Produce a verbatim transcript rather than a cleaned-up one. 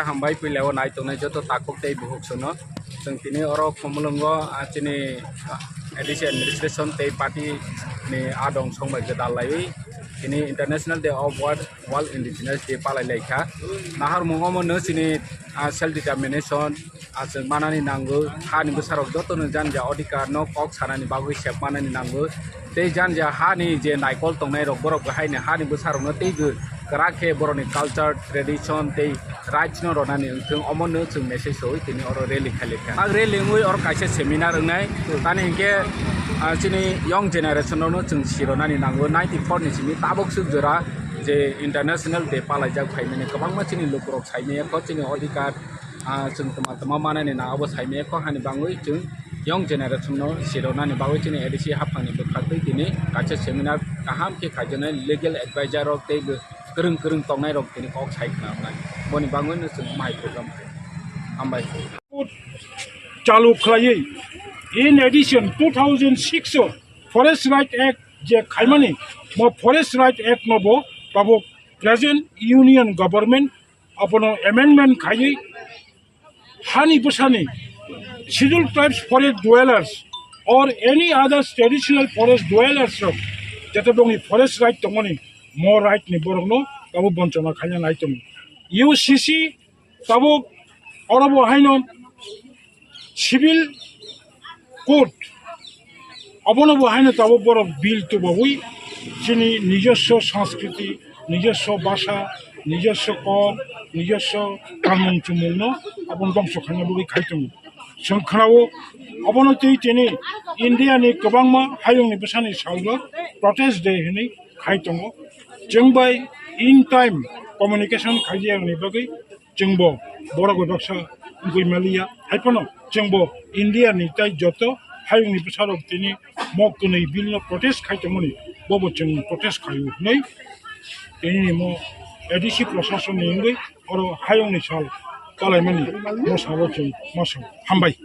Hambai puila o nai tongnai joto takhuk tei bukhuk sono. Chwng tini oro Khumulwngo, ah, chini, ah, A D C administration tei party ni adong song bai gwdal laiwi tini International Day of World, World Indigenous Day palai lai kha. Naharmung omo no chini, ah, self determination, ah, chwng manani nango, hani bwsarok joto no janja odhikar no kok sanani bagwi sep manani nango. Tei janja hani je naikol tongnai rok borok bo haini hani bwsarok no teibo kwrak khe borokni culture, tradition tei rights no rwnani wngthung, omo no chwng message rwui tini oro rally khailai kha. Ang rally wngwi oro kaisa seminar wngnai, tani hinkhe, ah, chini young generation rokno chwng sironani nango, ninety four ni simi tabuk swk jora je International Day palaijak phaimani kwbangma chini lukurok saimaya kho chini odhikar, ah, chwng tma tma manani na abo saimaya kho hani bangwi chwng young generation no sironani bagwi chini A D C haphangni bwkhaktwi tini kaisa seminar kaham khe khaijaknai, legal advisor rok tei bo kwrwng kwrwng tongnai rok tini kok sai khna wngnai, boni bagwi no chwng mai program khlai. Hambai. Chalu khlaiwi in addition two thousand six o Forest Right Act je khaimani, mo Forest Right Act no bo tabuk present union government abono amendment khaiwi hani bwsani Scheduled Tribes forest dwellers or any other traditional forest dwellers rok jete bongni forest right tongmani, mo right ni borokno abo bonchona khaina nai tongo. U C C tabuk oro bo haino civil code, abono bo haino tabuk borok bill tubawi chini nijoswo sanskriti, nijoswo basa, nijoswo kok, nijoswo kanmung chumungno abono dongso khaina bagwi khai tongo. Chwng khnao abono tei tini India ni kwbangma hayungni bwsani salno protest day hinwi khai tongo. Chwng bai in time communication khaijak ni bagwi chwngbo borok bai baksa wngwi maliya. Hai phano chwngbo India ni tai joto hayungni bwsarok tini mo kwnwi bill no protest khai tongmani, bobo chwng protest khaio hinwi tini ni mo A D C prashason ni wngwi oro hayungni sal kalaimani mo salo chwng ma sao. Hambai.